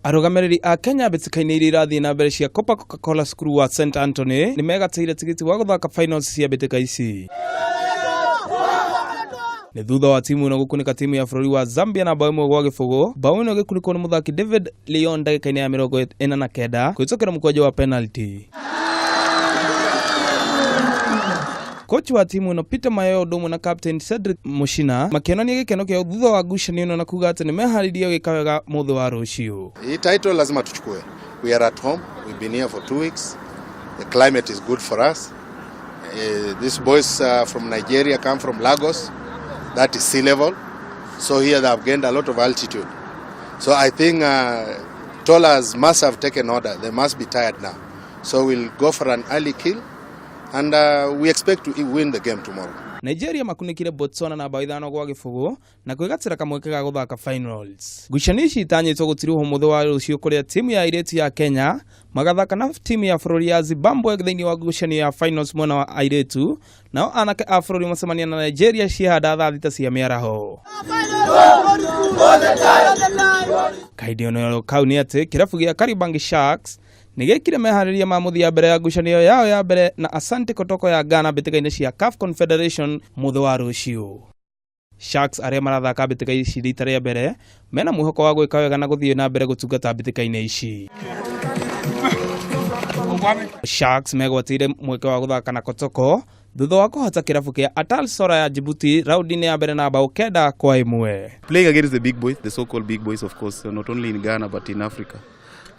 Arũgamĩrĩri a Kenya mbĩtĩka-inĩ iria irathiĩ na mbere cia Copa Coca-Cola cukuru wa St Anthony nĩ megatĩire tigiti wa gũthaka finals cia mbĩtĩka ici. Nĩ thutha wa timu ĩno gũkunĩka timu ya bũrũri wa Zambia na bao 1-0, bao ĩno ĩgĩkunĩkwo nĩ mũthaki David Leon ndagĩka-inĩ ya 49 kũhĩtũkĩra mũkwanjũ wa penalty. Kochi wa timu ĩno Peter Mayoyo ũndũ ũmwe na captain Cedric Mushina makĩonania gĩkeno kĩao thutha wa ngucanio ĩno na kuga atĩ nĩmeharĩirie gwĩka wega mũthĩ wa rũciũ. Hii title lazima tuchukue. We are at home. We've been here for 2 weeks. The climate is good for us. These boys from Nigeria come from Lagos. That is sea level. So here they have gained a lot of altitude. So I think Tollers must have taken order. They must be tired now. So we'll go for an early kill and we expect to win the game tomorrow. Nigeria makunĩkire Botswana na bao 5-0 na kwĩgatĩra kamweke ga gũthaka finals. Ngucanio ici itanyĩtwo gũtirihwo mũthĩ wa rũciũ kũrĩa timu ya airĩtu ya Kenya magathaka na timu ya bũrũri ya Zimbabwe thĩinĩ wa ngucanio ya finals mwena wa airĩtu, nao anake a bũrũri macemania na Nigeria ciahanda thaa 6 cia mĩaraho. Kahinda ĩno kau nĩ atĩ kĩrabu gĩa Kariobangi Sharks nĩ gĩkire meharĩria ma mũthia mbere ya ngucanio yao ya mbere na Asante Kotoko ya Ghana mbĩtĩka-inĩ cia CAF Confederation mũthĩ wa rũciũ. Sharks arĩa marathaka mbĩtĩka ici rita rĩa mbere mena mwĩhoko wa gwĩka wega na gũthiĩ na mbere gũtungata mbĩtĩka-inĩ ici. Sharks megwatĩire mweke wa gũthaka na Kotoko thutha wa kũhota kĩrabu kĩa Atal Sora ya Djibouti raundi-inĩ ya mbere na bao 9-1. Playing against the big boys, the so-called big boys, of course, not only in Ghana but in Africa.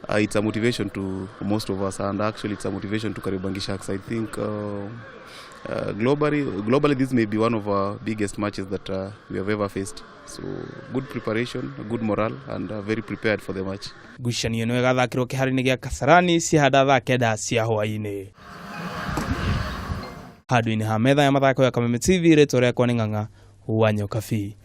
It's a motivation to most of us, and actually, it's a motivation to Kariobangi Sharks. I think globally, this may be one of our biggest matches that we have ever faced. So, good preparation, good morale, and very prepared for the match. Ngucanio ĩno ĩgathakĩrwo kĩharo-inĩ gĩa Kasarani cihanda thaa 9 cia hwaĩ-inĩ. Handũ-inĩ ha metha ya mathako ya Kameme TV, rĩtwa rĩakwa nĩ Ng'ang'a wa Nyokabi.